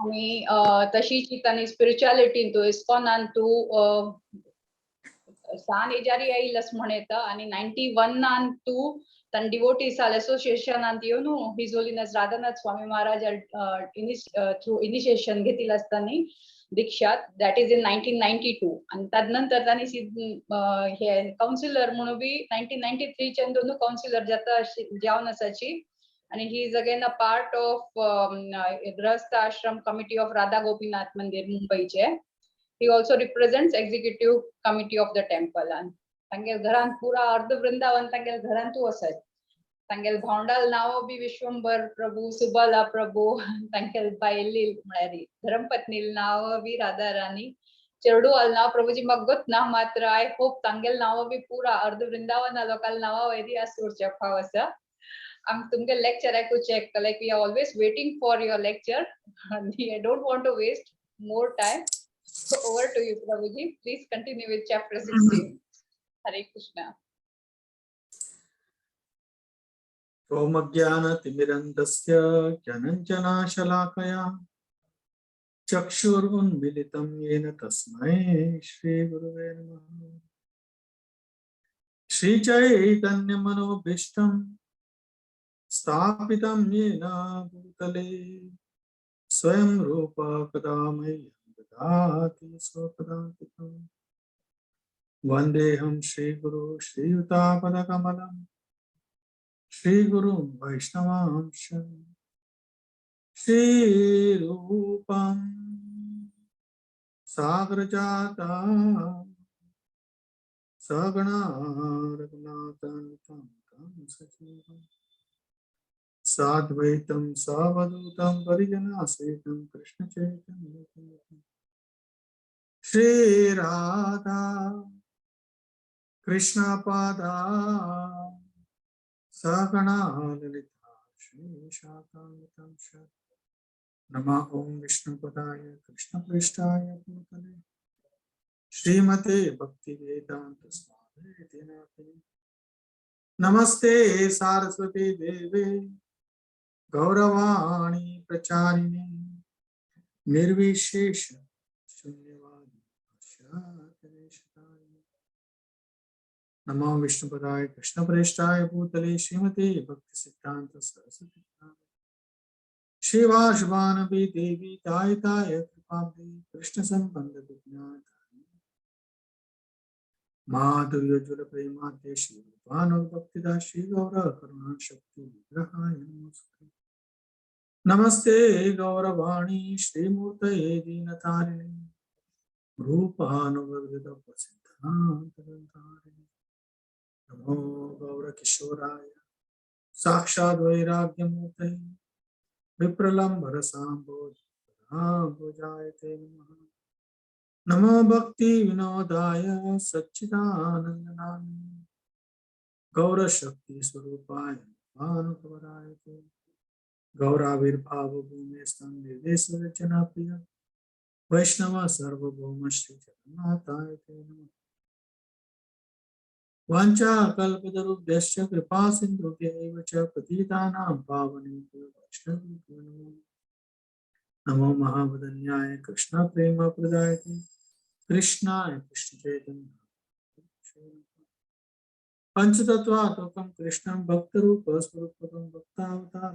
आणि तशीच तांणी स्पिरिच्युअलिटीन तूं इस्कॉनान तूं सान एजारी येईल अशें म्हण येता. आनी 91 तूं तांणी डिवोटीसाल असोसिएशनांत येवन his holiness Radhanath Swami Maharaj through initiation घेतिल्लें आसतानी दीक्षा, that is in 1992. आनी ताजे नंतर तांणी हे कावन्सिलर म्हणून बी 1993च्यान दोनू कावन्सिलर जाता जावन आसाची. आणि he is again a part of Grihastha Ashram Committee of Radha Gopinath Mandir मुंबईचे. He also represents executive committee of the temple. आणि तांगेल घरान पुरा अर्ध वृंदावन तांगेल घरांतू आसत. तांगेल भावंडाल नांव बी विश्वंबर प्रभू, सुबला प्रभू, तांगेल बायली म्हळ्यार धर्मपत्नील नांव बी राधा राणी, चेडूवाल नाव प्रभूजी म्हाका गोत ना, मात्र I hope तांगेल नांव बी पुरा अर्ध वृंदावन लोकाल नांवा वयरी आसूरचे फाव आसा. आम तुमगे lecture आयकुचे, like we are always waiting for your lecture. I don't want to waste more time. So over to you, Prabhuji. Please continue with chapter 16. Hare Krishna. ॐ अज्ञानतिमिरन्दस्य ज्ञानञ्जनाशलाकया चक्षुरुन्मिलितं येन तस्मै श्रीगुरुवे नमः. श्रीचैतन्यमनोभीष्टं स्थापितं येन भूतले स्वयं रूप कदा मह्यं ददाति स्वपदान्तिकम्. वन्देऽहं श्रीगुरु श्रीयुतापदकमलं श्रीगुरुं वैष्णवांश श्रीरूपं सागरजाता सगणा रघुनाथान्वितं तं सजीवम् साद्वैतं सावधूतं परिजनासहितं कृष्ण चैतन्य श्री राधा कृष्ण पादा सगणा ललिता श्री शाकान्वितं नमः ॐ विष्णुपदाय कृष्णप्रेष्ठाय भूतले श्रीमते भक्ति वेदांत स्वामी. नमस्ते सारस्वती देवे गौरवाणी प्रचारिणे निर्विशेष शून्यवादी पाश्चात्यदेशतारिणे. नमो विष्णुपदाय कृष्णप्रेष्ठाय भूतले श्रीमते भक्ति सिद्धांत सरस्वती शिवाशुभानबी देवी ताय ताय कृपाब्धि कृष्ण संबंध विज्ञान माधुर्योज्वल प्रेमाद्य श्री रूपानुभक्तिदा श्री गौर करुणा शक्ति विग्रहाय नमस्ते. नमस्ते गौरवाणी श्रीमूर्तये दीनतारिणे रूपानुगृत प्रसिद्धान्तग्रन्थारिणे. नमो गौरकिशोराय साक्षात् वैराग्यमूर्तये विप्रलम्बरसाम्बोजाय ते नमः. नमो भक्ति विनोदाय सच्चिदानंद गौरशक्ति स्वरूपाय भानुकवराय ते गौराविर्भाव भूमिस्थं निर्देश रचना प्रिय वैष्णव सार्वभौम श्री जगन्नाथाय ते नमः. वाञ्छा कल्पतरुभ्यश्च कृपा सिन्धुभ्य एव च पतितानां पावनेभ्यो वैष्णवेभ्यो नमो. नमो महावदन्याय कृष्ण प्रेम प्रदायते कृष्णाय कृष्ण चैतन्य पंचतत्वात्मकं कृष्णं भक्तरूप स्वरूपकं भक्तावतार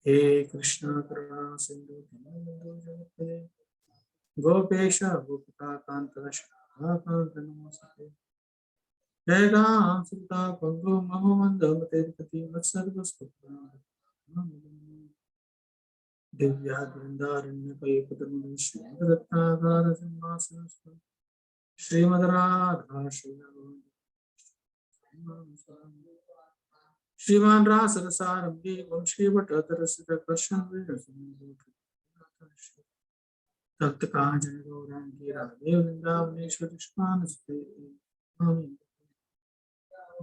हे कृष्ण करुणा सिंधु दीनबंधु जगत्पते गोपेश गोपिका कांत राधाकांत नमोस्तुते. जय राम सीता बंधु मम मंदमते गति वत्सर्वस्वप्न दिव्या वृंदारण्य कल्पतरुण श्रीमद्रत्नाकार सिंहासन श्रीमद राधा श्रीमान रास रसारंभी वंशी भट्ट कृष्ण तप्त कांचन गौरांगी राधे वृंदावनेश्वर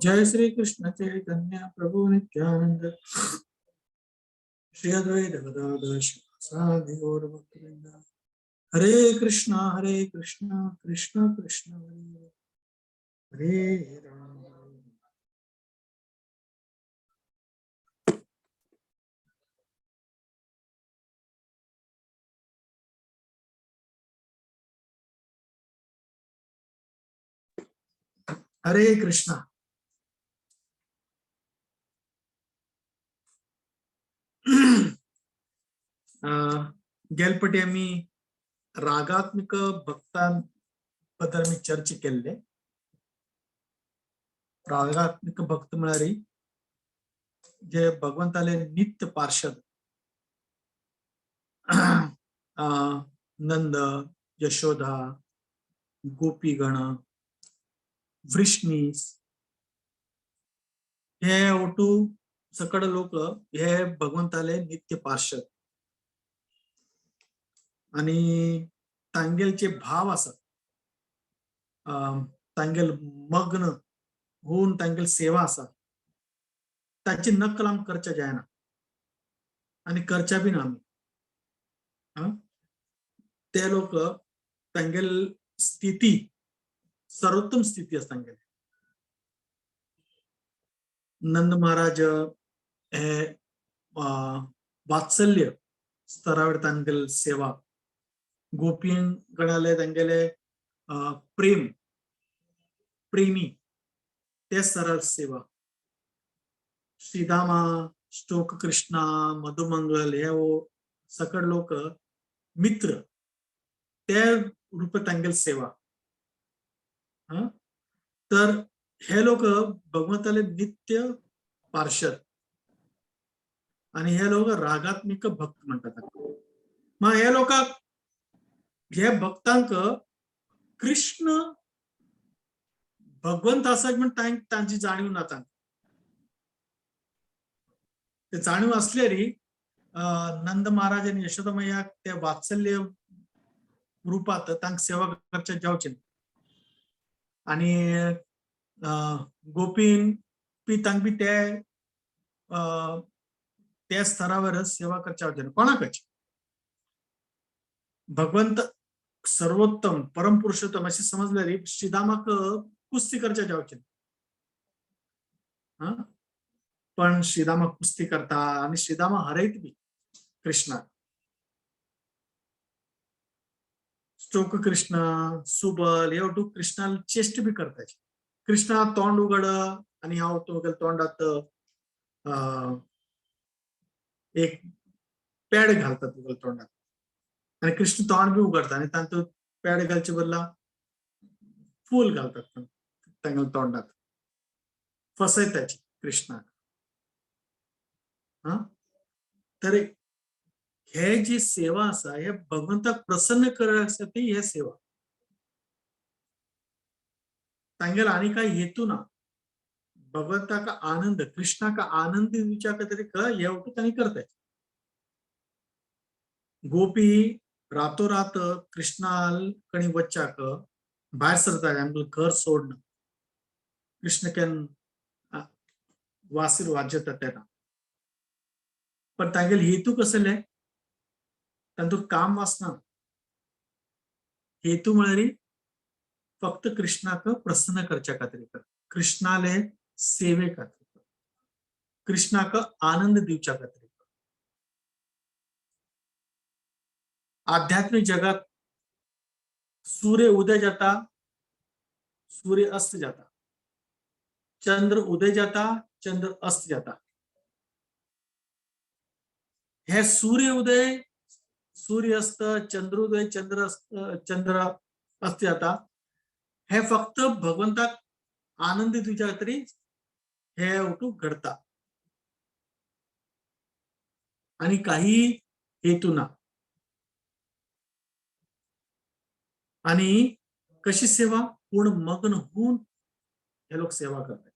जय श्री कृष्ण चैतन्य प्रभु नित्यानंद श्री अद्वैत गदाधर श्रीवासादि गौर भक्तवृंद. हरे कृष्णा कृष्णा कृष्ण हरे हरे, हरे राम. हरे कृष्णा. गेलपटी आमी रागात्मक भक्तां बद्दल आमी चर्चा केल्ले. रागात्मक भक्त म्हळ्यार जे भगवंताले नित्य पार्षद, नंद, यशोदा, गोपीगण, वृष्णीस, हे ओटू सकड लोक हे भगवंताले नित्य पार्षद आणि तांगेलचे भाव आसात, तांगेल मग्न होऊन तांगेल सेवा आसा, ताची नकल आमकां करच्या जायना आणि करच्या बी ना आमी. ते लोक तांगेल स्थिती सर्वोत्तम स्थिती आसा तांगेली. नंद महाराज हे वात्सल्य स्तरावर तांगेल सेवा, गोपीं गणाले तांगेले प्रेम, प्रेमी ते स्तरार सेवा, श्रीदामा, श्लोक कृष्णा, मधुमंगल हे सकड लोक मित्र ते रूप तांगेल सेवा. तर हे लोक भगवंताले नित्य पार्षद आणि हे लोक रागात्मिक भक्त म्हणतात. मग हे लोकांक, हे भक्तांक कृष्ण भगवंत आसा म्हण तांची जाणीव ना. तांकां ते जाणीव असल्यारी नंद महाराज आणि यशोदामय्याक ते वात्सल्य रूपात तांकां सेवा करच्या जावचे आणि गोपीन बी तांकां बी ते त्या स्तरावर सेवा करच्या जावचे. कोणाकच भगवंत सर्वोत्तम परम पुरुषोत्तम असे समजल्यारी श्रीदामाक कुस्ती करच्या जावचे. हा, पण श्रीदामा कुस्ती करता आणि श्रीदामा हरयत बी कृष्णा. स्टोक कृष्ण, सुबल हे ओटू कृष्णाला चेष्ट बी करताय. कृष्णा तोंड उघड आणि ह्या तो तोंडात एक पॅड घालतात उगल तोंडात आणि कृष्ण तोंड बी उघडता आणि तांतूत पॅड घालचे बदला फूल घालतात तांगेल्या तोंडात, फसयताची कृष्णाक. हा, तर हे जी सेवा आसा हे भगवंताक प्रसन्न करण्यासाठी हे सेवा, तांगेल आनी काय हेतू ना. भगवंताक आनंद, कृष्णाक आनंद दिवच्या खातीर हे वटू तांणी करताय. गोपी रातोरात कृष्णाल कणी वच्चाक भायर सरता, आमकां घर सोडणं, कृष्ण can वासीर वाजयता तेन्ना. पण तांगेले हेतू कसले? तांतूत काम वासना. हेतू म्हळ्यार फक्त कृष्णाक प्रसन्न करच्या खातीर, कृष्णाले सेवे खातीर, कृष्णाक आनंद दिवच्या खातीर. आध्यात्मिक जगात सूर्य उदय जाता, सूर्य अस्त जाता, चंद्र उदय जाता, चंद्र अस्त जाता. हे सूर्य उदय, सूर्य अस्त, चंद्रोदय, चंद्र अस्त, चंद्र अस्त जाता, हे फक्त भगवंताक आनंद दिवच्या खातीर हे ओटू घडता आणि काही हेतू ना. आणि कशी सेवा? पूर्ण मग्न होऊन हे लोक सेवा करतात.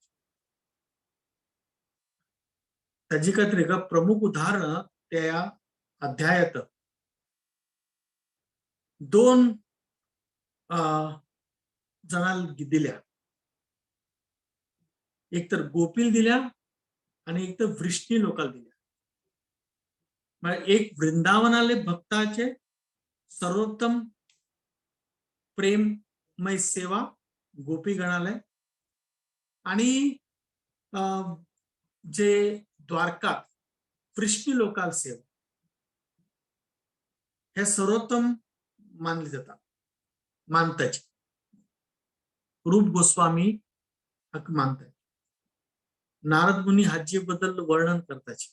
त्याची खातीर एक प्रमुख उदाहरण त्या अध्यायात दोन जणांना दिल्या, एक तर गोपील दिल्या आणि एक तर वृष्णी लोकांना दिल्या. म्हणजे एक वृंदावनाले भक्ताचे सर्वोत्तम प्रेममय सेवा गोपी गणालय आणि जे द्वारकात वृष्णी लोकाल सेवा हे सर्वोत्तम मानले जातात, मानताचे. रूप गोस्वामी हाका मानतात. नारद मुनी हाजे बद्दल वर्णन करताचे.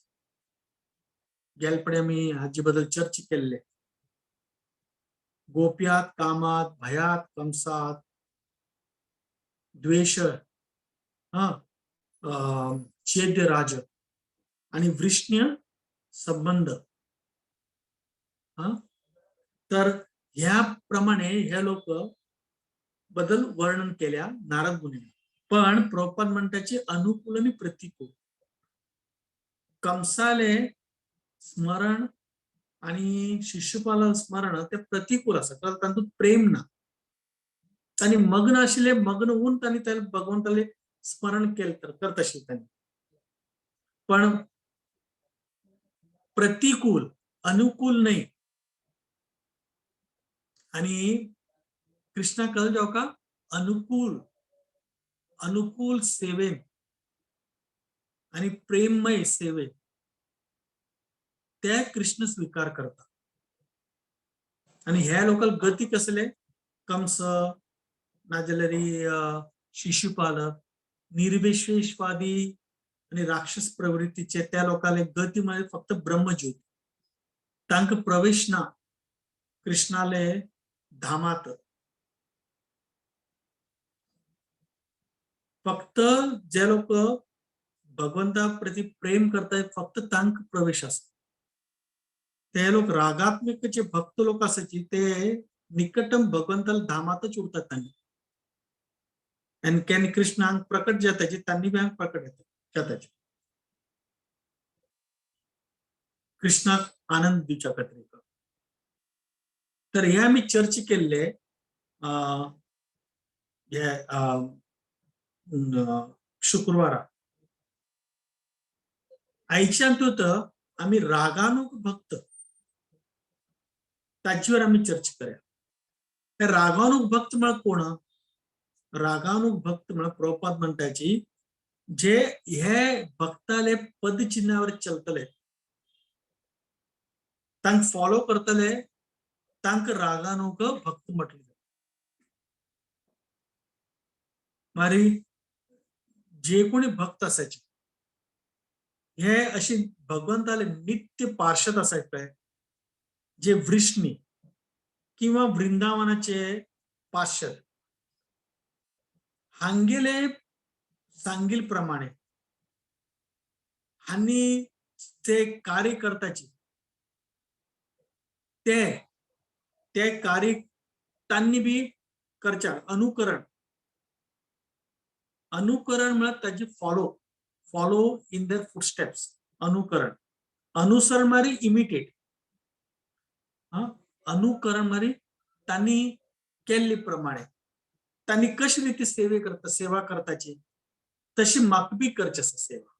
गेलपडे आमी हाजे बद्दल चर्चा केल्ले. गोप्यात, कामात, भयात, कंसात, द्वेष, हा चेद्य राज आणि वृष्ण्य संबंध. हा, तर ह्या प्रमाणे ह्या लोक बद्दल वर्णन केल्या नारद मुनीने. पण प्रभुपाद म्हणताचे अनुकूल आणि प्रतिकूल. कंसाले स्मरण आणि शिशुपाला स्मरण ते प्रतिकूल आसा, कारण तातूंत प्रेम ना. तांणी मग्न आशिल्ले, मग्न होऊन तांणी त्या भगवंताले स्मरण केले तर करत आशिल्ले तांणी. पण प्रतिकूल, अनुकूल नाही. आणि कृष्णा कळ जाव का अनुकूल, अनुकूल सेवेन आणि प्रेममय सेवे त्या कृष्ण स्वीकार करतात. आणि ह्या लोकांक गती कसले, कंस नाजाल्यार शिशुपाल निर्विशेषवादी आणि राक्षस प्रवृत्तीचे त्या लोकांले गती म्हणजे फक्त ब्रह्मज्योती. तांकां प्रवेश ना कृष्णाले धामात. फक्त जे लोक भगवंता प्रती प्रेम करताय फक्त तांकां प्रवेश आसा. ते लोक रागात्मक जे भक्त लोक आसाची ते निकटम भगवंताला धामातच उरतात तांणी. आनी केन्ना कृष्णांक प्रकट जाताची तांणी बी हांगा प्रकट जाताची कृष्णाक आनंद दिवच्या खातीर. तर हे आमी चर्चा केल्ले हे शुक्रवारा. आयच्यान तर आमी रागानुग भक्त ताचेर आमी चर्चा करया. त्या रागानुग भक्त म्हळ्यार कोण? रागानुग भक्त म्हळ्यार प्रभुपाद म्हणटाची जे हे भक्ताले पदचिन्हावर चलतले, तांकां फॉलो करतले, तांकां रागानुग भक्त म्हटले. मारी जे कोणी भक्त आसाचे हे अशी भगवंताले नित्य पार्षद आसात पळय, जे वृष्णी किंवा वृंदावनाचे पार्षद हांगेले सांगील प्रमाणे हांणी ते कार्य करताची ते ते कार्य तांणी बी करच्या. अनुकरण, अनुकरण म्हळ्यार ताजी follow, follow in their footsteps. अनुकरण, अनुसरण म्हळ्यार इमिटेट. अनुकरण म्हळ्यार तांणी केल्ले प्रमाणे तांणी कशी रीती सेवे करता, सेवा करताची तशी म्हाका बी करची आसा सेवा,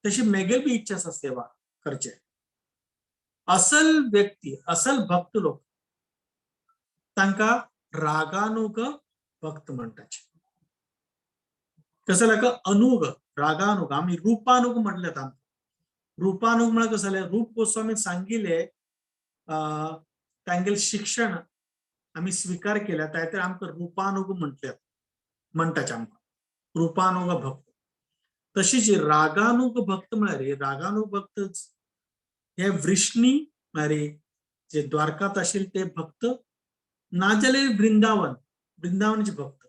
तशी मेगेल बी इच्छा आसा सेवा करचे. असल व्यक्ती, असल भक्त लोक तांकां रागानुग भक्त म्हणटाचे. कसं जालें अनुग, रागानुग. आमी रुपानुग म्हटलें आमकां. रुपानुग म्हळ्यार कसं जालें, रूप गोस्वामी सांगिल्ले तांगेलें शिक्षण आमी स्वीकार केल्या त्या आमकां रुपानुग म्हटल्यात, म्हणटाचे आमकां रुपानुग भक्त. तशीच रागानुग भक्त म्हळ्यार रागानुग भक्त हे वृष्णी म्हळ्यार जे द्वारकात आशिल्ले ते भक्त, नाजाल्यार वृंदावन, वृंदावनचे भक्त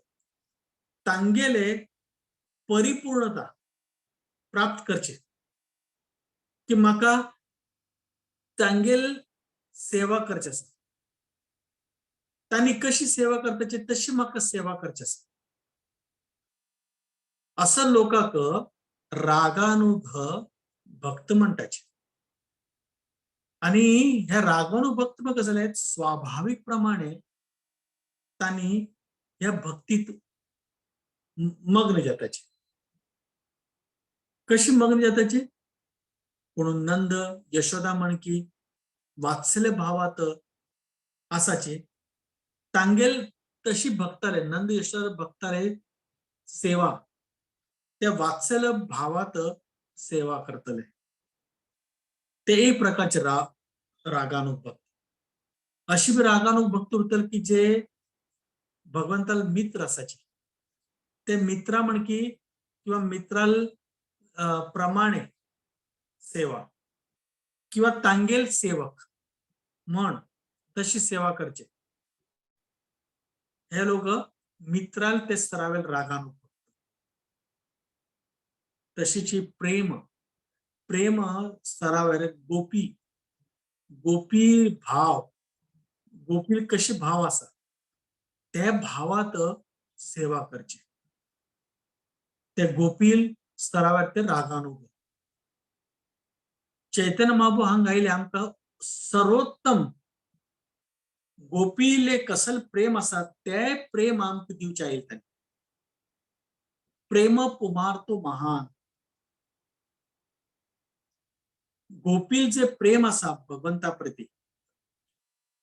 तांगेले परिपूर्णता प्राप्त करचे की म्हाका तांगेल सेवा करचे आसा, तांणी कशी सेवा करताची तशी म्हाका सेवा करची आसा. असं लोकांक रागानुग भक्त म्हणटाचे. आणि ह्या रागानुग भक्त मग कसं जालें, स्वाभावीक प्रमाणे तांणी ह्या भक्तीत मग्न जाताचे. कशी मग्न जाताची? म्हणून नंद यशोदा म्हणकी वात्सल्य भावात आसाचे तांगेल तशी भक्ताले, नंद यशोदा भक्ताले सेवा त्या वात्सल्य भावात सेवा करतले. ते एक प्रकारचे रागानुग भक्त. अशी बी रागानुग भक्त उरतले की जे भगवंताला मित्र आसाचे. ते मित्रा म्हणकी किंवा मित्राल प्रमाणे सेवा किंवा तांगेल सेवक म्हण तशी सेवा करचे. हे लोक मित्राल ते स्तरावेल रागानुग. तशीची प्रेम, प्रेम स्तरावर गोपी, गोपी भाव, गोपी कशी भाव आसा त्या भावात सेवा करची. ते गोपील स्तरावर ते रागानुग. चैतन्य महाप्रभू हांगा आयले आमकां सर्वोत्तम गोपीले कसल प्रेम आसा ते प्रेम आमकां दिवचें आयले तांणी. प्रेम पुमार्तो महान. गोपील जे प्रेम आसा भगवंता प्रती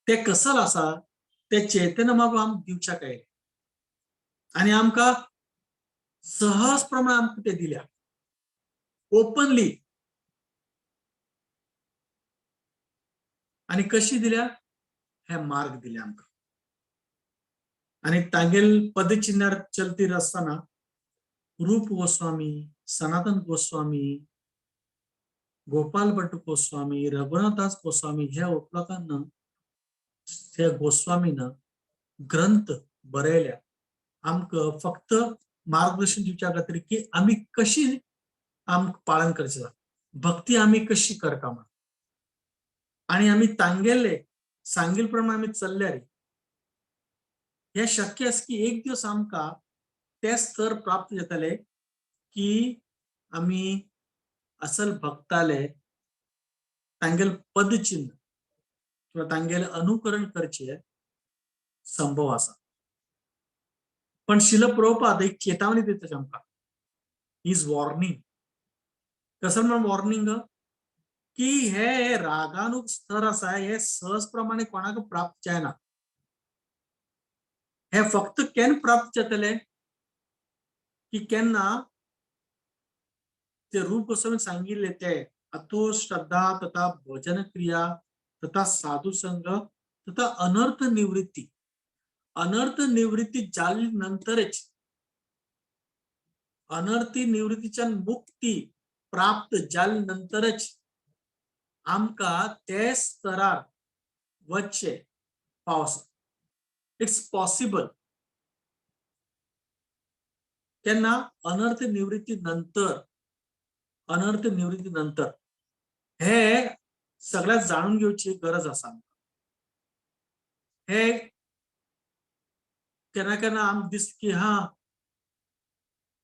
ते कसल आसा ते चैतन्य महाप्रभू आमकां दिवच्याक आयले आनी आमकां सहज प्रमाणे आमकां ते दिल्या ओपनली. आनी कशी दिल्या? हे मार्ग दिले आमकां. आनी तांगेल पदचिन्हार चलती आसतना रूप गोस्वामी, सनातन गोस्वामी, गोपाल भट्ट गोस्वामी, रघुनाथदास गोस्वामी ह्या उपलकांना ह्या गोस्वामीन ग्रंथ बरयल्या आमकां फक्त मार्गदर्शन दिवच्या खातीर की आमी कशी आमकां पालन करचें, भक्ती आमी कशी करता म्हण. आनी आमी तांगेले सांगील प्रमाणे आमी चल्ल्यार हे शक्य आसा की एक दिवस आमकां ते स्तर प्राप्त जातले की आमी असल भक्ताले तांगेल पदचिन्ह किंवा तांगेले अनुकरण करचे संभव आसा. पण शिल प्रभुपाद एक चेतावणी दिता आमकां, is warning. कसं म्हण वॉर्निंग की हे रागानुग स्तर आसा हे सहज प्रमाणे कोणाक प्राप्त जायना. हे फक्त केन्ना प्राप्त जातले की केन्ना ते रूप गोस्वामी सांगिल्ले ते अतो श्रद्धा तथा भजन क्रिया तथा साधू संग तथा अनर्थ निवृत्ती. अनर्थ निवृत्ती जाली नंतरच, अनर्थ निवृत्तीच्या मुक्ती प्राप्त जाली नंतरच आमकां ते स्तरार वचचे पावस. It's possible केन्ना? अनर्थ निवृत्ती नंतर. अनर्थ निवृत्ती नंतर हे सगळ्यात जाणून घेवची गरज आसा. हे केन्ना केन्ना आमकां दिसता की हा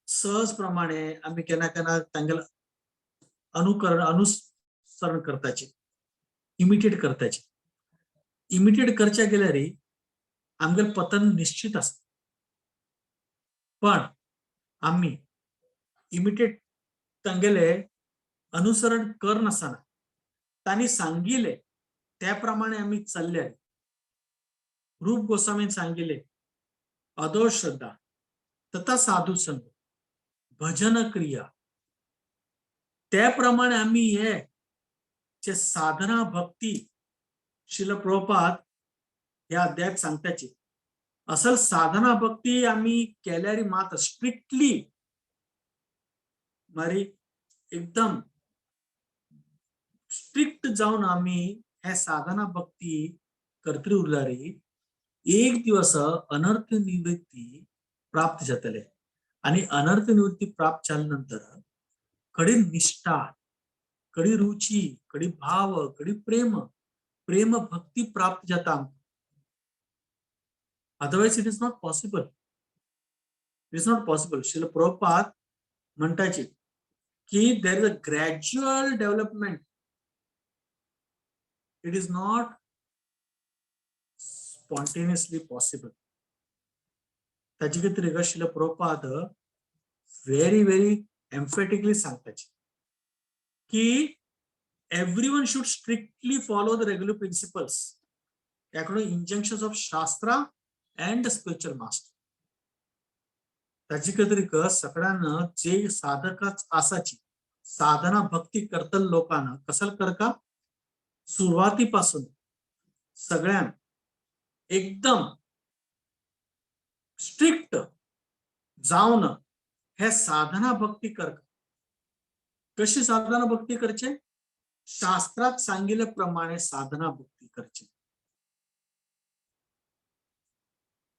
सहज प्रमाणे आमी केन्ना केन्ना तांगेले अनुकरण अनुसरण करताचे, इमिटेट करताचे. इमिटेट करच्या गेल्यार आमगेलें पतन निश्चित आसता. पण आमी इमिटेट तांगेले अनुसरण करनासतना तांणी सांगिल्ले त्या प्रमाणे आमी चल्ले. रूप गोस्वामीन सांगिल्ले अदो श्रद्धा तथा साधू संग भजन क्रिया, त्या प्रमाणे आमी हे जे साधना भक्ती शिल प्रभुपाद ह्या अध्यायात सांगताची असल साधना भक्ती आमी केल्यार मात स्ट्रिक्टली मारी एकदम स्ट्रिक्ट जावन आमी हे साधना भक्ती करतरी उरल्यार एक दिवस अनर्थ निवृत्ती प्राप्त जातले. आनी अनर्थ निवृत्ती प्राप्त जाल्या नंतर कडी निष्ठा, कडी रुची, कडी भाव, कडी प्रेम, प्रेम भक्ती प्राप्त जाता. Otherwise it is not possible. It is not possible. Srila Prabhupada म्हणटाचे की there is a gradual development, it is not spontaneously possible. ताजे खातीर Srila Prabhupada very very emphatically सांगताचे की everyone should strictly follow the regular principles according injunctions of shastra and the spiritual master. ताजे खातीर सगळ्यांना जे साधकाच आसाची साधना भक्ती करतल लोकांना कसल करका सुरुवातीपासून सगळ्यां एकदम स्ट्रिक्ट जावन हे साधना भक्ती कर. कशी साधना भक्ती करचे? शास्त्रात सांगितल्या प्रमाणे साधना भक्ती करचे.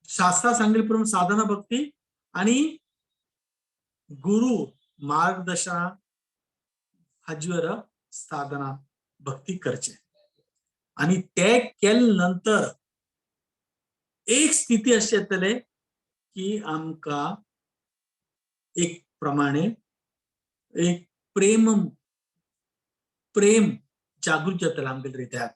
शास्त्रात सांगितल्याप्रमाणे साधना भक्ती आणि गुरु मार्गदर्शना हाजेर साधना भक्ती करचे. आणि ते केल्या नंतर एक स्थिती अशी येतले की आमकां एक प्रमाणे एक प्रेम प्रेम जागृत जातले आमगेल्या हृदयात.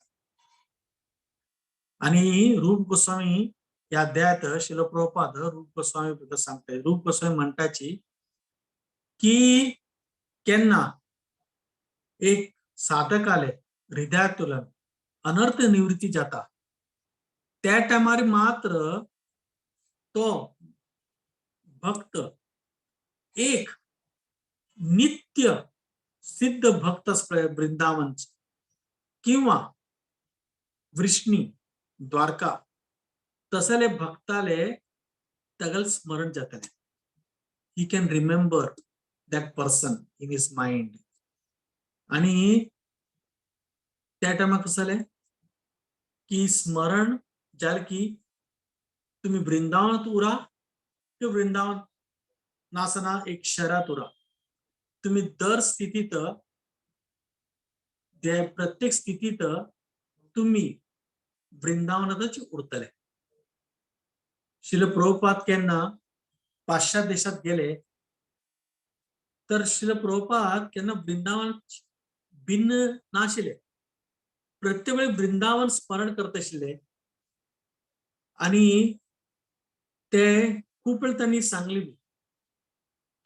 आणि रूप गोस्वामी या अध्यायात श्रील प्रभुपाद रूप गोस्वामी बद्दल सांगताय. रूप गोस्वामी म्हणटाची की केन्ना एक साधकाले हृदयातून अनर्थ निवृत्ती जाता, त्या टायमार मात्र तो भक्त एक नित्य सिद्ध भक्त वृंदावन किंवा वृष्णी द्वारका तसले भक्ताले तगल स्मरण जातले. He can remember that person in his mind. आणि त्या टायमार कसं जालें की स्मरण जालें की तुम्ही वृंदावनात उरा किंवा वृंदावन नासना एक शहरात उरा, तुम्ही दर स्थितीत, त्या प्रत्येक स्थितीत तुम्ही वृंदावनातच उरतले. श्रील प्रभुपाद केन्ना पाश्चात्य देशात गेले तर श्रील प्रभुपाद केन्ना वृंदावन भिन्न नाशिल्ले. प्रत्येक वेळी वृंदावन स्मरण करत आशिल्ले. आणि ते खूप वेळ त्यांनी सांगली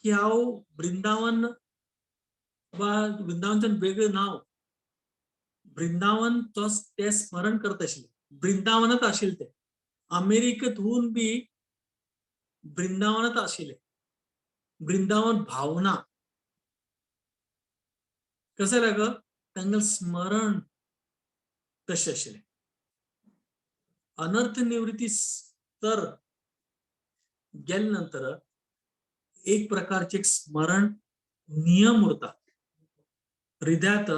की हांव वृंदावन वा वृंदावनच्यान वेगळें नांव वृंदावन तो ते स्मरण करत आशिल्ले, वृंदावनात आशिल्ले. ते अमेरिकेतून बी वृंदावनात आशिल्ले. वृंदावन भावना कसं लाग तांकां स्मरण तशें आशिल्लें. अनर्थ निवृत्ती तर गेल्या नंतर एक प्रकारचे एक स्मरण नियम उरता, हृदयात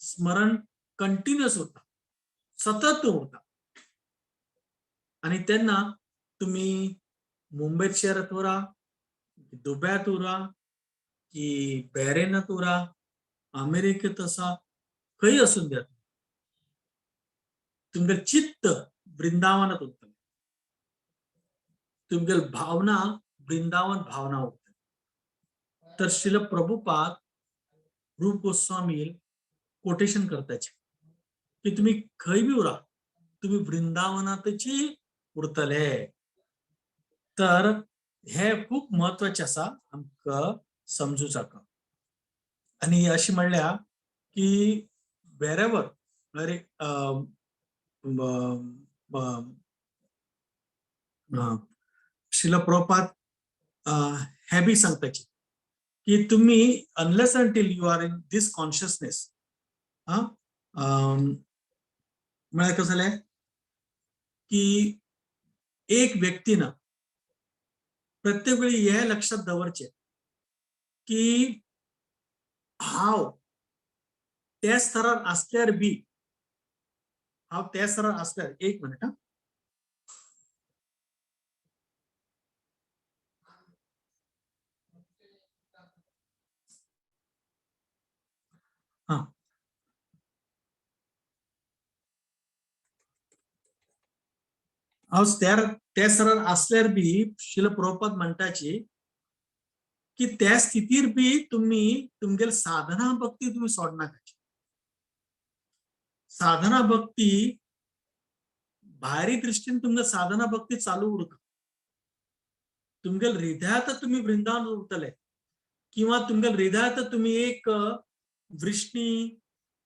स्मरण कंटिन्युअस उरता, सतत उरता. आणि तेन्ना तुम्ही मुंबईत शहरात उरा, दुबयात उरा की बॅरेनात उरा, अमेरिकेत आसा, खंय आसून द्या, तुमगेलें चित्त वृंदावनात उरतलें, तुमगेली भावना वृंदावन भावना उरतली. तर श्रील प्रभुपाद रूप गोस्वामी कोटेशन करताचे की तुम्ही खंय बी उरा, तुम्ही वृंदावनातची उरतले. तर हे खूप महत्वाचे आसा आमकां समजुचाक. आणि अशी म्हणल्या की वेरेवर म्हळ्यार एक श्रील प्रभुपाद हे बी सांगताची की तुम्ही unless until you are in this consciousness, हा, म्हळ्यार कसं जालें की एक व्यक्तीन प्रत्येक वेळी हे लक्षात दवरचें की हांव त्या स्तरार आसल्यार बी, हांव त्या स्तरार आसल्यार, एक मिनिट हा. हा, हांव त्या स्तरार आसल्यार बी श्रील प्रभुपाद म्हणटाची की त्या स्थितीर बी तुम्ही तुमगेल साधना भक्ती तुम्ही सोडनाका. साधना भक्ती भायरी दृष्टीन तुमकां साधना भक्ती चालू उरता. तुमगेल हृदयात तुम्ही वृंदावन उरतले किंवा तुमगेल हृदयात तुम्ही एक वृष्णी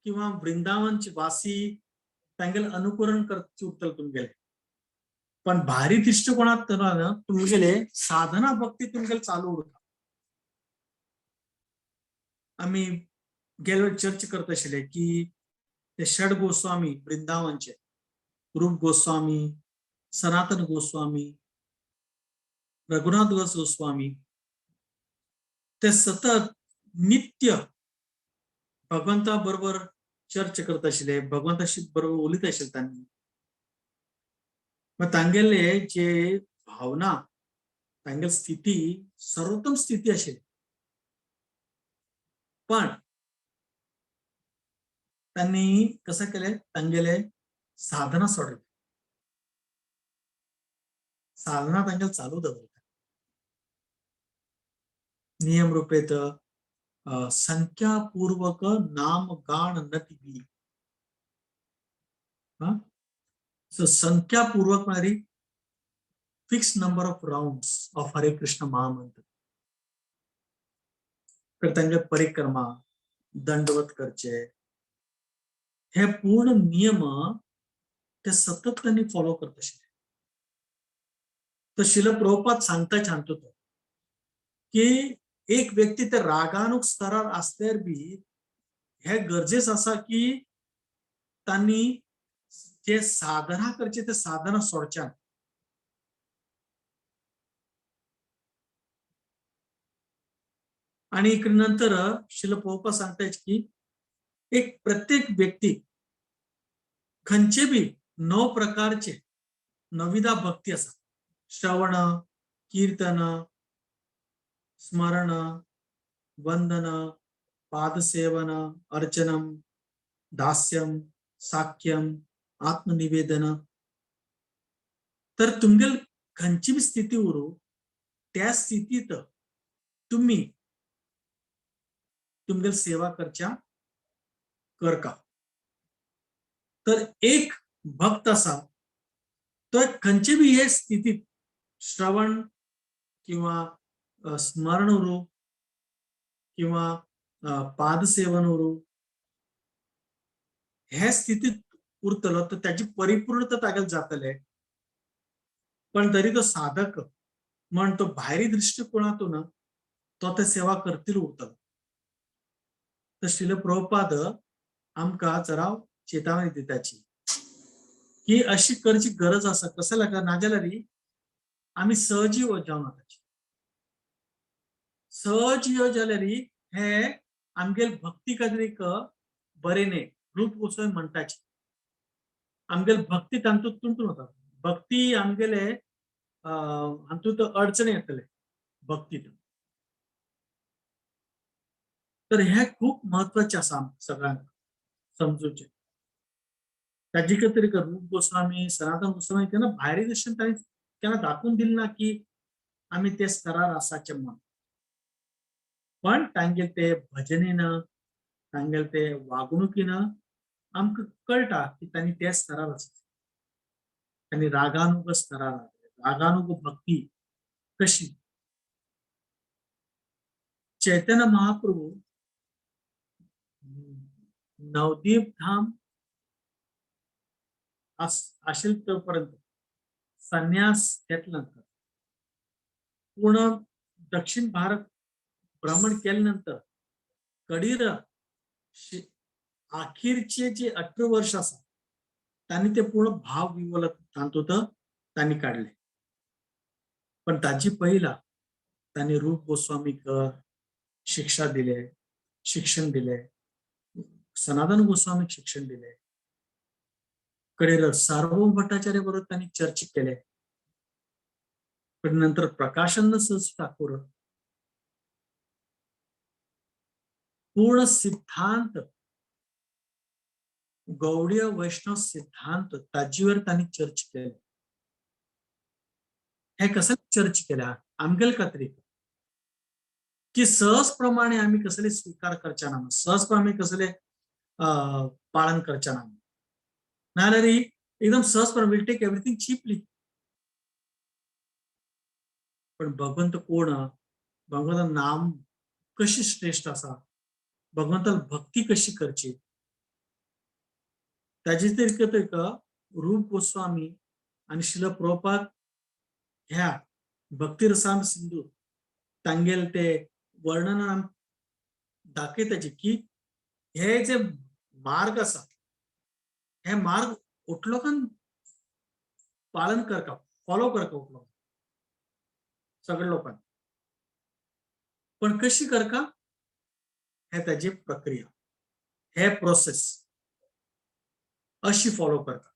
किंवा वृंदावनची वासी तांगेले अनुकरण करचे उरतले तुमगेले. पण भारी दृष्टिकोनात तुमगेले साधना भक्ती तुमगेले चालू उरता. आमी गेल्या वेळ चर्चा करत आशिल्ले की ते षड गोस्वामी वृंदावनचे, रूप गोस्वामी, सनातन गोस्वामी, रघुनाथ गोस्वामी ते सतत नित्य भगवंता बरोबर चर्चा करत आशिल्ले, भगवंताशी बरोबर उलयत आशिल्ले तांणी. मग तांगेले जे भावना, तांगेली स्थिती सर्वोत्तम स्थिती आशिल्ली. पण त्यांनी कसं केले, तांगेले साधना सोडले, साधना तांगेले चालू दवरले. नियम रूपेत संख्यापूर्वक नाम गाण नति. सो संख्यापूर्वक म्हळ्यार fix number of rounds of Hare Krishna mahamantra. तर तांगे परिक्रमा, दंडवत करचे, हे पूर्ण नियम ते सतत त्यांनी फॉलो करत आशिल्ले. तर शिल प्रभुपाद सांगता छान तो की एक व्यक्ती ते रागानुक स्तरार आसल्यार बी हे गरजेच आसा की तांणी जे साधना करचे ते साधना सोडच्या. आणि इकडे नंतर शिल प्रभुपाद सांगताय की एक प्रत्येक व्यक्ती खंयचे बी 9 प्रकारचे नविधा भक्ती आसा. श्रवण, कीर्तन, स्मरण, वंदन, पादसेवन, अर्चनम, दास्यम, साख्यम, आत्मनिवेदन. तर तुमगेल खंयची बी स्थिती उरू त्या स्थितीत तुम्ही तुमगेल सेवा करच्या कर का. तर एक भक्त असा तो खंयचे बी हे स्थितीत श्रवण किंवा स्मरण उरू किंवा पादसेवन उरू हे स्थितीत उरतलो तर त्याची परिपूर्णता तागेल जातले. पण तरी तो साधक म्हण तो भायरी दृष्टिकोनातून तो ते सेवा करतील उरतलो. तर श्रील प्रभुपाद आमकां जरा चेतावणी दिताची की अशी करची गरज आसा. कसं लागला नाजाल्यार आमी सहजीव जावन वताची. सहजीव जाल्यार हे आमगेल भक्ती खातीर बरें न्ही. रूप गोस्वामी म्हणटाची आमगेल भक्ती तांतूत तुंटून वता. भक्ती आमगेले हातूंत अडचणी येतले भक्तीत. तर हे खूप महत्वाचे आसा सगळ्यांक समजूचे. ताजे खातीर रूप गोस्वामी, सनातन गोस्वामी केन्ना भायरी दृश्टीन तांणी केन्ना दाखोवन दिलें ना की आमी ते स्तरार आसाचे म्हण. पण तांगेले ते भजनेन, तांगेले ते वागणुकीन आमकां कळटा की तांणी ते स्तरार आसा. आनी रागानुग स्तरार, रागानुग भक्ती कशी. चैतन्य महाप्रभू नवद्वीप धाम आशिल्ले तोपर्यंत संन्यास घेतल्यानंतर पूर्ण दक्षिण भारत भ्रमण केल्यानंतर कडीर अखेरचे जे 18 वर्ष आसा तांणी ते पूर्ण भाव विवल तातूंत तांणी काडले. पण ताची पहिला तांणी रूप गोस्वामीक शिक्षा दिले, शिक्षण दिले, सनातन गोस्वामीक शिक्षण दिले, कडेर सार्वभौम भट्टाचार्य बरोबर त्यांनी चर्चा केले. पण नंतर प्रकाशानंद सरस्वती ठाकूर पूर्ण सिद्धांत गौडीय वैष्णव सिद्धांत ताजीवर त्यांनी चर्चा केली. हे कसं चर्चा केल्या आमगेल खातीर की सहज प्रमाणे आम्ही कसले स्वीकार करच्या ना, सहज प्रमाणे कसले पालन करच्या ना, नाल्यार एकदम सहज प्रमाणे will take everything cheaply. पण भगवंत कोण, भगवंत नाम कशी श्रेष्ठ आसा, भगवंताला भक्ती कशी करची, ताजे तरी रूप गोस्वामी आणि शिल प्रभुपाद ह्या भक्तिरसाम सिंधू तांगेल ते वर्णन दाखयताचे की हे जे मार्ग आसा हे मार्ग उठलोकान पालन करका, फॉलो करका उठलो. सगळे लोकांक. पण कशी करका हे ताजी प्रक्रिया, हे प्रोसेस अशी फॉलो करता.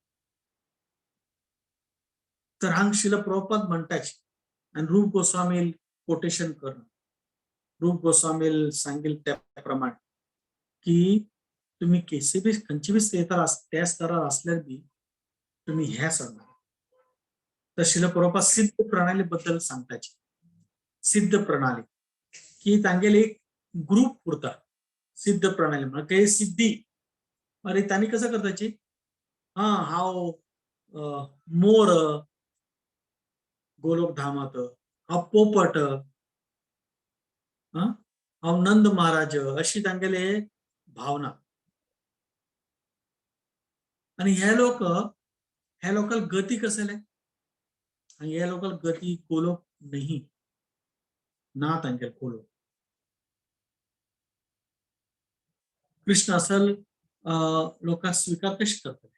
तर हांग शिल प्रभुपाद म्हणटाच आनी रूप गोस्वामी कोटेशन करून रूप गोस्वामी सांगील त्या प्रमाणे की तुम्ही केसे बी खंयचे बी स्तरार त्या स्तरार असल्यार बी तुम्ही हे सोडणार. तर शिल प्रभुपाद सिद्ध प्रणाली बद्दल सांगताची. सिद्ध प्रणाली की तांगेले एक ग्रुप उरता सिद्ध प्रणाली म्हणजे काही सिद्धी. अरे त्यांनी कसं करताची, हा हांव मोर गोलोक धामात, हांव पोपट, हांव नंद महाराज, अशी तांगेले भावना. आणि हे लोक हे लोकांक गती कसले, आणि हे लोकांक गती गोलोक नाही ना तांगेले गोलोक. कृष्ण असल लोकांक स्वीकार कशे करतले?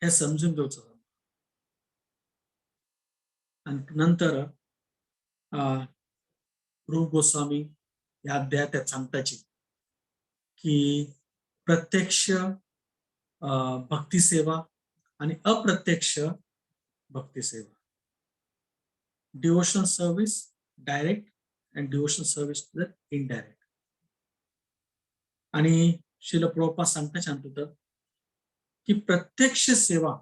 हे समजून घेवचो. आणि नंतर रूप गोस्वामी ह्या अध्यायात सांगताची की प्रत्यक्ष भक्ती सेवा आणि अप्रत्यक्ष भक्ती सेवा, devotional service direct and devotional service indirect. आणि श्रील प्रभुपाद सांगता सांगतो की प्रत्यक्ष सेवा,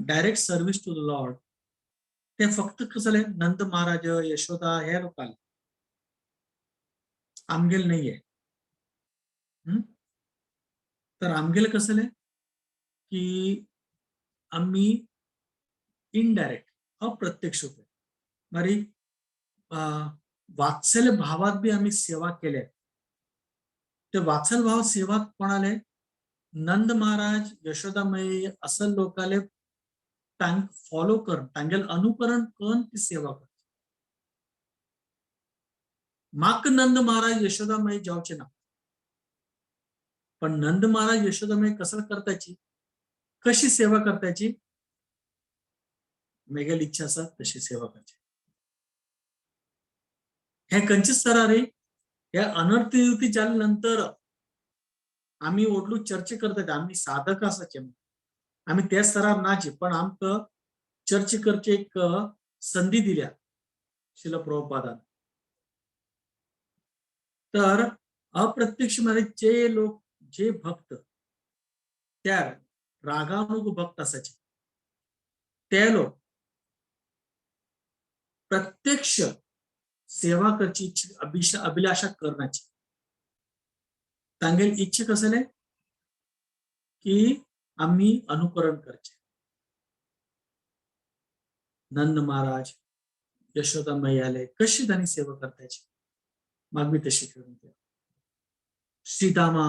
direct service to the Lord, ते फक्त कसं जालें नंद महाराज यशोदा हे लोकांक, आमगेल नाहीये. तर आमगेल कसं जालें की आम्ही इनडायरेक्ट अप्रत्यक्ष होते. मारी वात्सल्य भावात बी आम्ही सेवा केल्या. ते वात्सल्य भाव सेवा कोणाले, नंद महाराज यशोदामयी असल लोकाले तांक फॉलो कर, तांगेल अनुकरण करून ती सेवा कर. माक नंद महाराज यशोदामयी जावचे ना, पण नंद महाराज यशोदामयी कसं करताची, कशी सेवा करताची, मेगेल इच्छा आसा तशी सेवा करची. हे खंयचे स्तरार रे, हे अनर्थ निवृत्ती जाले नंतर आमी ओडलू चर्चा करतात, आमी साधक आसाचे, आमी त्या स्तरार नाचे, पण आमकां चर्चा करचे एक संधी दिल्या शिल प्रभुपादान. तर अप्रत्यक्ष मध्ये जे लोक जे भक्त त्या रागानुग भक्त असायचे ते लोक प्रत्यक्ष सेवा करची इच्छा अभिलाषा करण्याची तांगेल इच्छा कसले की आम्ही अनुकरण करचे. नंद महाराज यशोदा मैयाले कशी त्यांनी सेवा करतायची मग मी तशी करून द्या. श्रीदामा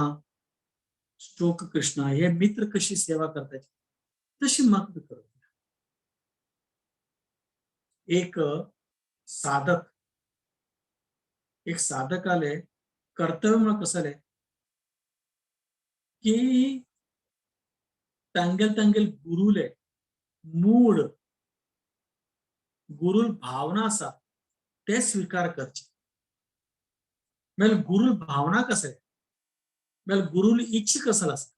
स्ट्रोक कृष्णा हे मित्र कशी सेवा करतायची तशी मग मी करून द्या. एक साधक एक साधकाले कर्तव्य म्हणून कसले की तांगेल तांगेल गुरुले मूळ गुरुल भावना आसा ते स्वीकार करचे. म्हळ्यार गुरुल भावना कसे, म्हळ्यार गुरुल इच्छा कसल आसा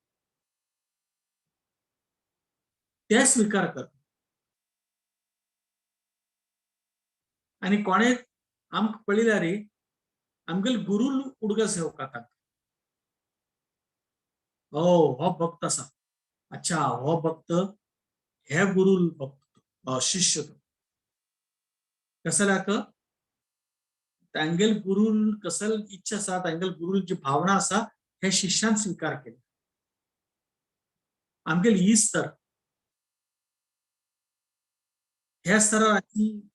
ते स्वीकार कर. आणि कोणे आमकां पळयल्यार आमगेल गुरुल उडगास येवका, हो हो भक्त आसा, अच्छा हो भक्त हे गुरुल भक्त शिष्य तो. कसल्याक तांगेल गुरुल कसल इच्छा आसा, तांगेल गुरुल जी भावना आसा हे शिष्यान स्वीकार केले. आमगेल ही स्तर ह्या स्तरार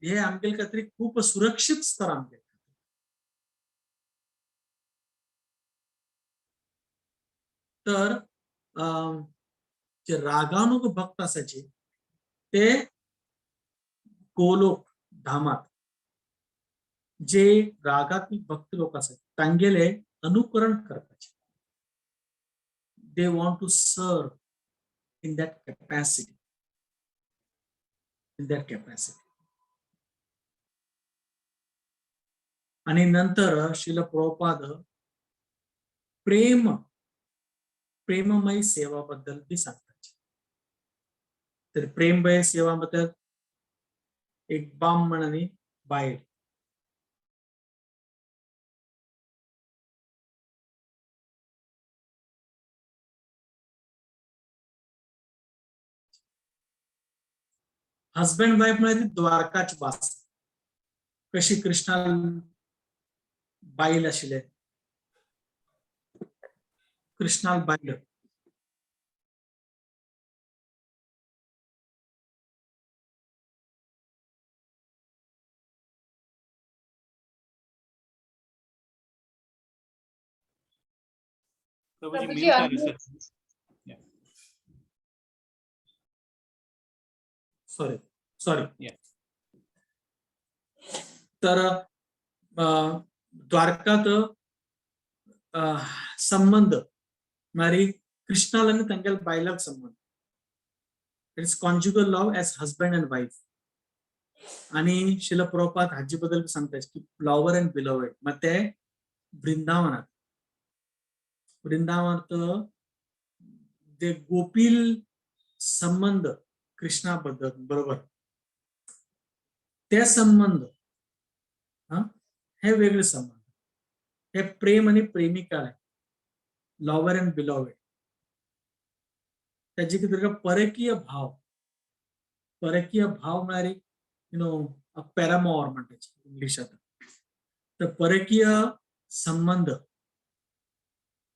हे आमगेल खातीर खूप सुरक्षित स्तर आमगेल. तर जे रागानुग भक्त असायचे ते गोलोक धामात जे रागात्मिक भक्त लोक असायचे तांगेले अनुकरण करपाचे. They want to serve in that capacity, in that capacity. आणि नंतर श्रील प्रभुपाद प्रेम, प्रेममय सेवाबद्दल बी सांगतात. तर प्रेममय सेवाबद्दल एक बामण आणि बायल, हजबंड वाईफ म्हणजे द्वारकाच वास कशी कृष्णा बायल आशिल्ले, कृष्णाल बायल. Prabhuji, Prabhuji, mute are unmute. Sir. Sorry, sorry. Yeah. तर द्वारकात संबंध म्हळ्यार कृष्णाल आनी तांगेल्या बायलाक संबंध, it's conjugal love as husband and wife. आणि श्रील प्रभुपाद हाजे बद्दल सांगता की लॉवर अँड बिलोवेड. मग ते वृंदावनात, वृंदावनात जे गोपील संबंध कृष्णा बद्दल बरोबर ते संबंध, हा हे वेगळे संबंध, हे प्रेम आणि प्रेमिका आहे, लॉवर अँड बिलोवेड. त्याचे कितें परकीय भाव, परकीय भाव म्हळ्यार पॅरामॉर म्हणटात इंग्लिशात, तर परकीय संबंध.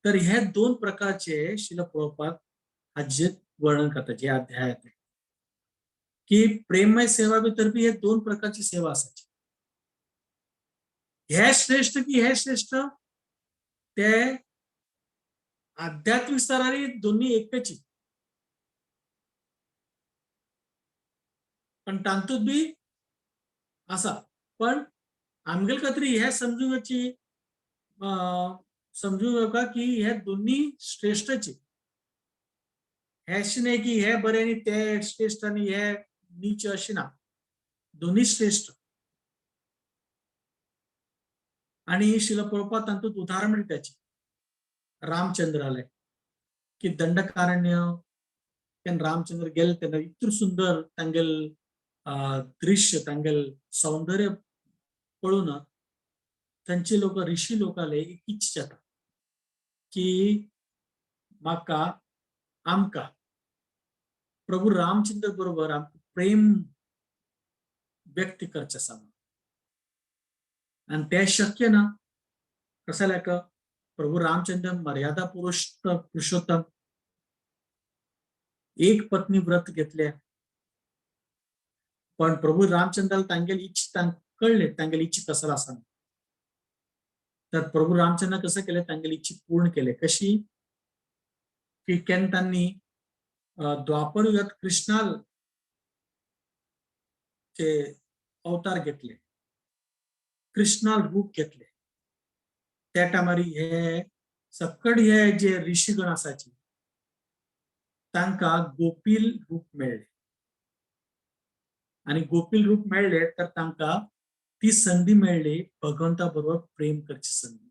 तर हे दोन प्रकारचे श्रील प्रभुपाद हाजे वर्णन करतात जे अध्यायात, की प्रेममय सेवा भितर बी हे दोन प्रकारची सेवा आसाची. हे श्रेष्ठ की हे श्रेष्ठ, ते आध्यात्मिक स्तरार दोन्ही एकची, पण तांतूत बी आसा. पण आमगेले खातीर हे समजूंक येवची, समजूंक येवका की हे दोन्ही श्रेष्ठची, हे अशें न्हय की हे बरें आनी ते श्रेष्ठ आनी हे नीच, अशें ना, दोन्ही श्रेष्ठ. आणि श्रील प्रभुपाद तातूंत उदाहरण दिता त्याचे रामचंद्राले की दंडकारण्य तेन्ना रामचंद्र गेले तेन्ना इतलें सुंदर तांगेल दृश्य, तांगेल सौंदर्य पळोवन तांचे लोक, ऋषी लोकाले एक इच्छा जाता की म्हाका, आमकां प्रभू रामचंद्र बरोबर आमकां प्रेम व्यक्त करचें आसा. आनी तें शक्य ना. कसो जाल्यार प्रभू रामचंद्र मर्यादा पुरुष पुरुषोत्तम, एक पत्नी व्रत घेतले, पण प्रभू रामचंद्राला तांगेली इच्छा कळले, तांगेली इच्छा कसं आसा. तर प्रभू रामचंद्र कसं केले, तांगेली इच्छा पूर्ण केले. कशी की केन्ना तांणी द्वापर युगात कृष्णाल चे अवतार घेतले, कृष्णाल रूप घेतले. त्या टायमार हे सकड हे जे ऋषीगण आसाचे तांकां गोपील रूप मेळ्ळे आणि गोपील रूप मेळ्ळे तर तांकां ती संधी मेळ्ळी भगवंता बरोबर प्रेम करची संधी,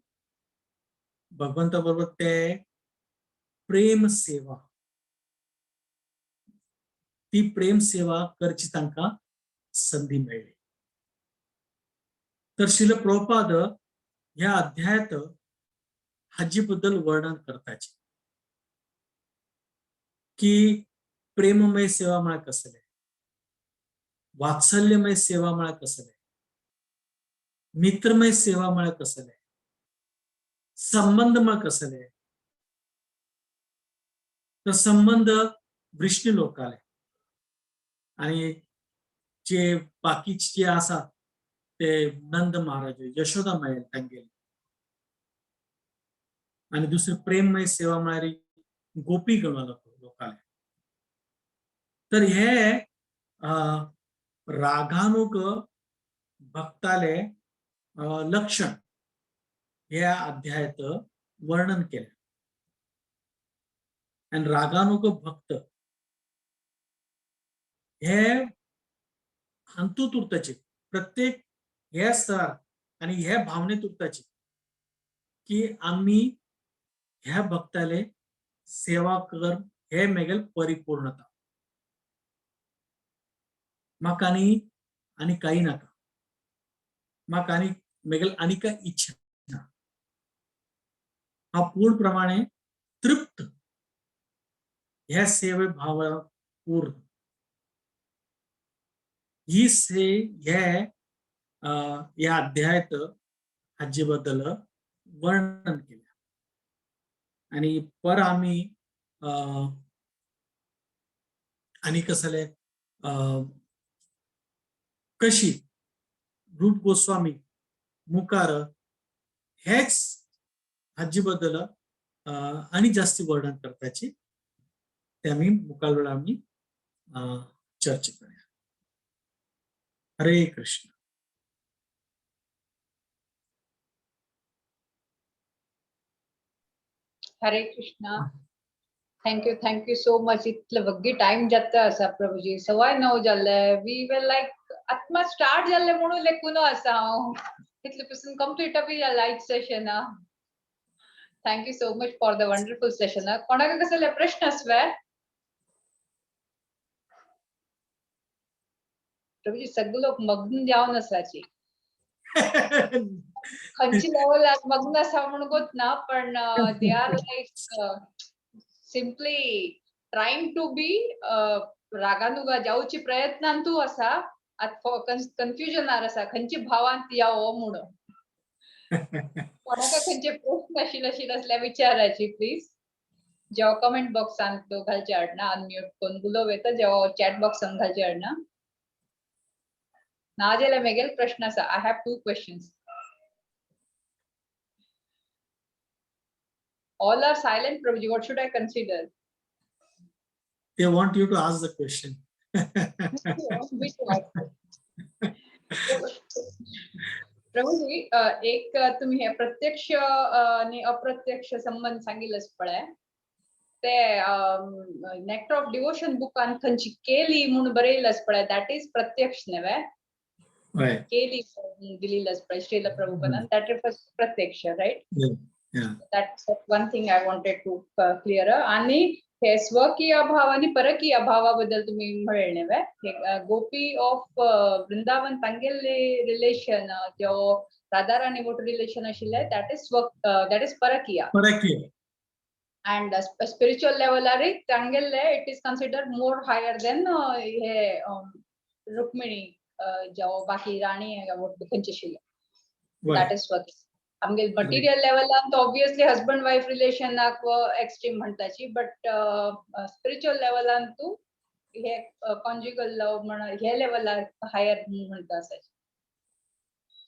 भगवंता बरोबर ते प्रेम सेवा, ती प्रेम सेवा करची तांकां संधी मेळ्ळी. तर श्रील प्रभुपाद ह्या अध्यायात हाजे बद्दल वर्णन करताचे की प्रेममय सेवा म्हळ्यार कसले, वात्सल्यमय सेवा म्हळ्यार कसले, मित्रमय सेवा म्हळ्यार कसले, संबंध म्हळ्यार कसले. तर संबंध वृष्णी लोकाले आणि जे बाकीचे जे आसा ते नंद महाराज, यशोदा माय तांगेले, आणि दुसरे प्रेममय सेवा म्हळ्यार गोपी गण लोकाले. तर हे रागानुग भक्ताले लक्षण ह्या अध्यायात वर्णन केले. आनी रागानुग भक्त हे हातूंत उरताची, प्रत्येक हे स्तरार आनी हे भावनेत उरताची की आमी ह्या भक्ताले सेवा कर, हे मेगेल परिपूर्णता, म्हाका आनी आनी काही नाका, म्हाका आनी मेगेल आनी काय इच्छा ना, हांव पूर्ण प्रमाणे तृप्त ह्या सेवे भाव पूर्ण. ही से हे ह्या अध्यायात हाजे बद्दल वर्णन केले. आणि पर आम्ही आनी कसले कशी रूप गोस्वामी मुखार हेच हाजे बद्दल आनी जास्ती वर्णन करताची, ते आमी मुखार वेळार आमी चर्चा करूया. हरे कृष्ण. हरे Krishna. Thank you, thank you so much. इतले वग्गी टाइम जाता आसा प्रभुजी, 9:15 जाल्ले. We were like आत्मा स्टार्ट जाल्ले म्हणून लेखून आसा हांव, इतले पासून कंप्लीट बी जाला आयज session. Thank you so much for the wonderful session. कोणाक कसले प्रश्न आसवे प्रभुजी? सगळे लोक मग्न जावन आसाची, खंयची लेवल मग्न आसा म्हणून गोत ना, पण they are like simply trying to be रागानुगा जावची प्रयत्नान तू आसा, आत कन्फ्युजनार आसा खंयची भावांत यावो म्हणून. कोणाक खंयचे प्रश्न आशिल्ले आशिल्ले असल्या विचाराची प्लीज जेव्हा कमेंट बॉक्सान तो घालचे हाडना, अनम्यूट करून उलोवं येता, जेव्हा चॅट बॉक्सान घालचे हाडना. ना जाल्यार मेगेल प्रश्न आसा. I have 2 questions. All are silent, Prabhuji. What should I consider? They want you to ask the question. Which one? Prabhuji, एक तुम्ही हे प्रत्यक्ष आणि अप्रत्यक्ष संबंध सांगितलंच पळय, ते नेक्टर ऑफ डिवोशन बुकान खंयची केली म्हणून बरयलंच पळय, that is प्रत्यक्ष न्हय? केली दिलेलंच पळय श्रील प्रभुपादान, that refers प्रत्यक्ष, right? Yeah. That's one thing I wanted to clear. आणि हे स्वकीय भाव आणि परकीय भावाबद्दल तुम्ही म्हणले न्हय, हे गोपी ऑफ वृंदावन तांगेले रिलेशन जो राधा राणी वोट रिलेशन आशिल्ले, that is स्व, that is परकीय. परकीय. अँड स्पिरिच्युअल लेवलार तांगेले it is considered more higher than हे रुक्मिणी जो बाकी राणी खंयचे आशिल्ले, that is स्वकीय. आमगे मटेरियल लेवलान तो ऑब्वियसली हजबंड वायफ रिलेशनाक एक्स्ट्रीम म्हणटाची, बट स्पिरिच्युअल लेवलान तू हे कॉन्जुगल लव म्हण हे लेवलार हायर म्हणटा आसाची,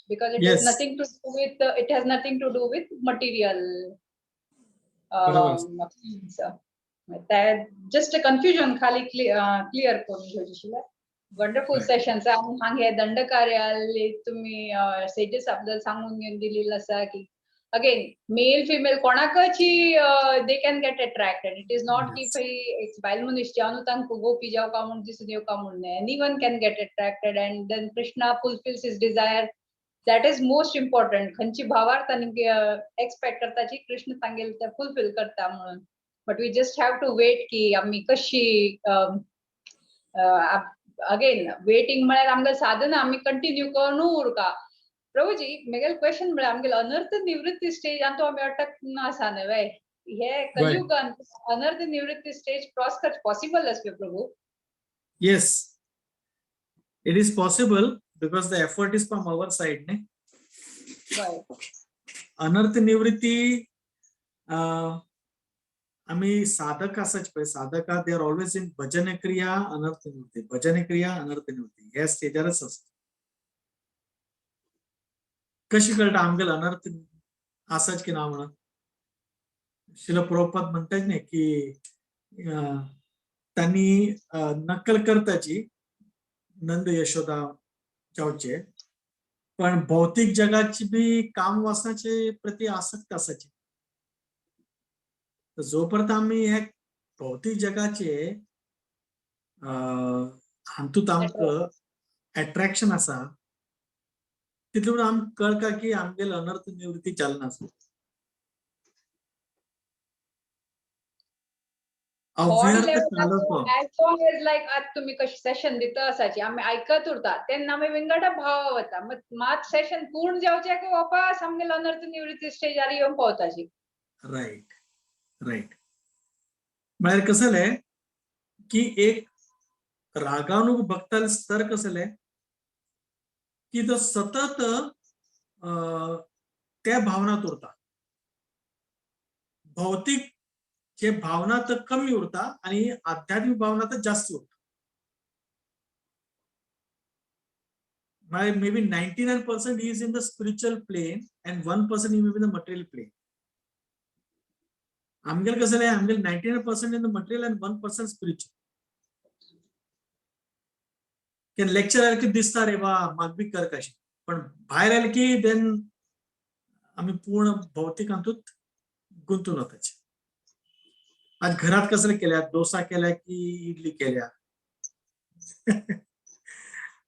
because it has nothing to do with, it has nothing to do with material. Just confusion खाली क्लियर करून घेवचें आशिल्लें. वंडरफुल सेशन. आमी हांगा हे दंडकार्याले तुम्ही सेजेस बद्दल सांगून घेवन दिलेलं आसा की अगेन मेल फिमेल कोणाकची they can get attracted. It is not की एक बायल मनीस जावन तांकां गोपी जावका म्हूण दिसून येवका म्हूण न्हय, anyone can get attracted and then Krishna fulfils his desire. That is most important. खंयची भावार्थ आनी एक्सपेक्ट करताची कृष्ण तांगेले ते फुलफिल करता म्हणून, but we just have to wait की आमी कशी अगेन वेटिंग म्हळ्यार आमकां साधना आमी कंटिन्यू करून उरका. प्रभुजी मेगेल क्वेश्चन म्हळ्यार आमगेले अनर्थ निवृत्ती स्टेज आनी तो आमी अटक आसा न्हय, हे कलयुगान अनर्थ निवृत्ती स्टेज क्रॉस करचें पॉसिबल आसपे प्रभू? Yes, it is possible because the effort is from our side, ne? अनर्थ निवृत्ती आम्ही साधक आसाच पळय, sadhaka they are always in भजन क्रिया अनर्थ निवृत्ती, भजन क्रिया अनर्थ निवृत्ती ह्या स्टेजारच आसता. कशी कळटा आमगेले अनर्थ आसाच की ना म्हणून? शिल प्रभुपाद म्हणटाच न्ही की त्यांनी नक्कल करताची नंद यशोदा जावचे, पण भौतिक जगाची बी काम वासनाचे प्रती आसक्त आसाची. तर जोपर्यंत आम्ही हे भौतीक जगाचे हातूंत आमकां एट्रॅक्शन आसा तितले म्हणून आमकां कळटा की आमगेले अनर्थ निवृत्ती चालना आसा. थोड अव्यर्थ कालप. लेवलाचो एज लॉंग एज लायक आतां तुमी कशें सेशन दिता आसाची आमी आयकत उरता तेन्ना आमी विंगड भाव वता, मात सेशन पूर्ण जावचें की वापस आमगेलो अनर्थ निवृत्ती स्टेजार येवन पावताची. राईट राईट म्हळ्यार कसं जालें की एक रागानुग भक्ताले स्तर कसं जालें की तो सतत त्या भावनात उरता, भौतिक जे भावना तर कमी उरता आणि आध्यात्मिक भावना तर जास्त उरता. म्हळ्यार maybe 99% is in the spiritual plane and 1% he may be the material plane. आमगेले कसं जालें, आमगेले 99% in the material and 1% spiritual. Lecture आयले की दिसता रे बा म्हाका बी कर कशें, पण भायर आयले की देन आमी पूर्ण भौतीक हातूंत गुंतून वताचे. आज घरात कसले केल्या, डोसा केल्या की इडली केल्या?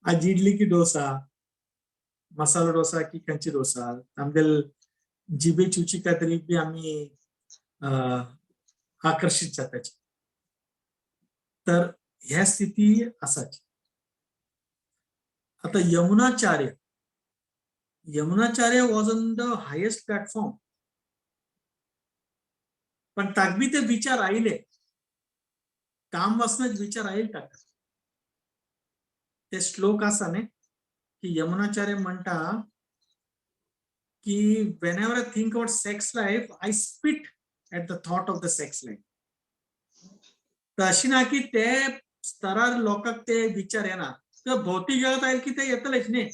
आज इडली की डोसा, मसाला डोसा की कंची डोसा, आमगेले जिबेची रुची काहीतरी बी आमी आकर्षित जाताचे. तर ह्या स्थिती आसाची. आता Yamunacharya, Yamunacharya was on the highest platform, पण ताक बी ते विचार आयले, काम वासनाचे विचार आयले ताका. ते श्लोक आसा न्ही की यमुनाचार्य म्हणटा की whenever I think about sex life I spit at the thought of the sex life. तर अशी ना की ते स्तरार लोकांक ते विचार येना, तर भौतीक जगात आयल की ते येतलेच न्ही.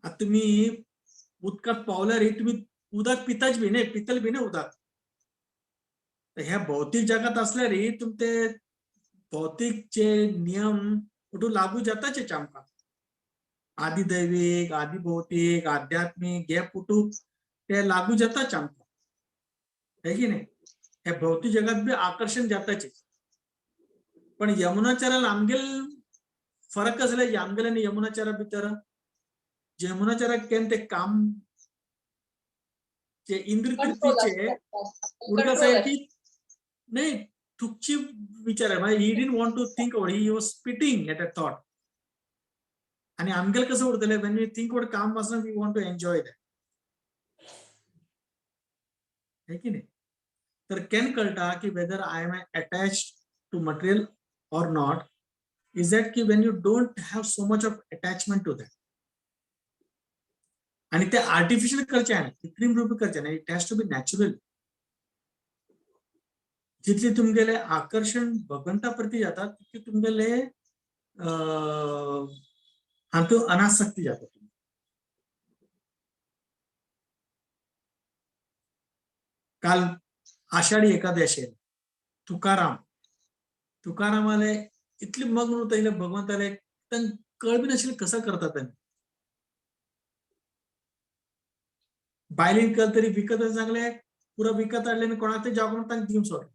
आता तुम्ही उदकात पावल्यार तुम्ही उदक पिताच बी न्ही, पितले बी न्ही उदक. तर ह्या भौतीक जगात असल्यार तुम ते भौतीक जे नियम कुठून लागू जाताच आमकां, आदिदैवीक, आदिभौतीक, आध्यात्मीक हे पुटू ते लागू जाताच आमकां, है की नाही? हे भौतिक जगात बी आकर्षण जाताच. पण यमुनाचार्याला आमगेल फरक कसले आमगेल आणि यमुनाचार्या भितर, यमुनाचार्याक केन्ना ते काम जे इंद्र तृप्तीचे उडकास आहे की नाही तुमची विचार आहे, म्हणजे he didn't want to think about, he was spitting at a thought. आणि आमगेल कसं उरतले, when we think about काम वासना we want to enjoy that, है की नाही? तर can कळटा की whether I am attach to material or not is that की when you don't have so much of attachment to that. आणि ते आर्टिफिशियल करचे आहे, कृत्रिम रूप करचे नाही, it has to be natural. जितले तुमगेले आकर्षण भगवंता प्रती जाता तितके तुमगेले हातूंत अनासक्ती जाता. काल आषाढी एकादशी, तुकाराम, तुकारामाले इतली मग्न उरता भगवंताले, तांकां कळ बी नाशिल्लें कसं करता तांणी. बायलेन कल तरी विकत सांगले, पुरो विकत हाडले आनी कोणाक तरी जागोवन तांकां दिवन सोडलें.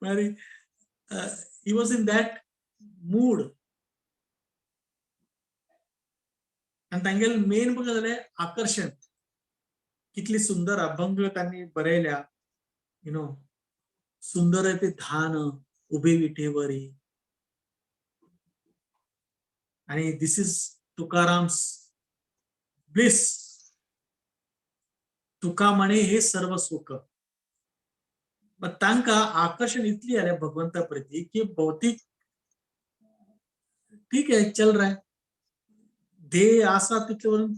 म्हळ्यार he was in that mood. आनी तांगेले मेन कसं जालें आकर्षण, कितली सुंदर अभंग त्यांनी बरयल्या, you know, सुंदर ते धान उभे विठेवरी, आणि this is Tukaram's bliss, तुका म्हणे हे सर्व सुख. मग तांकां आकर्षण इतली आले भगवंता प्रती की भौतिक ठीक आहे, चल रहा है, ध्येय आसा तितले वरून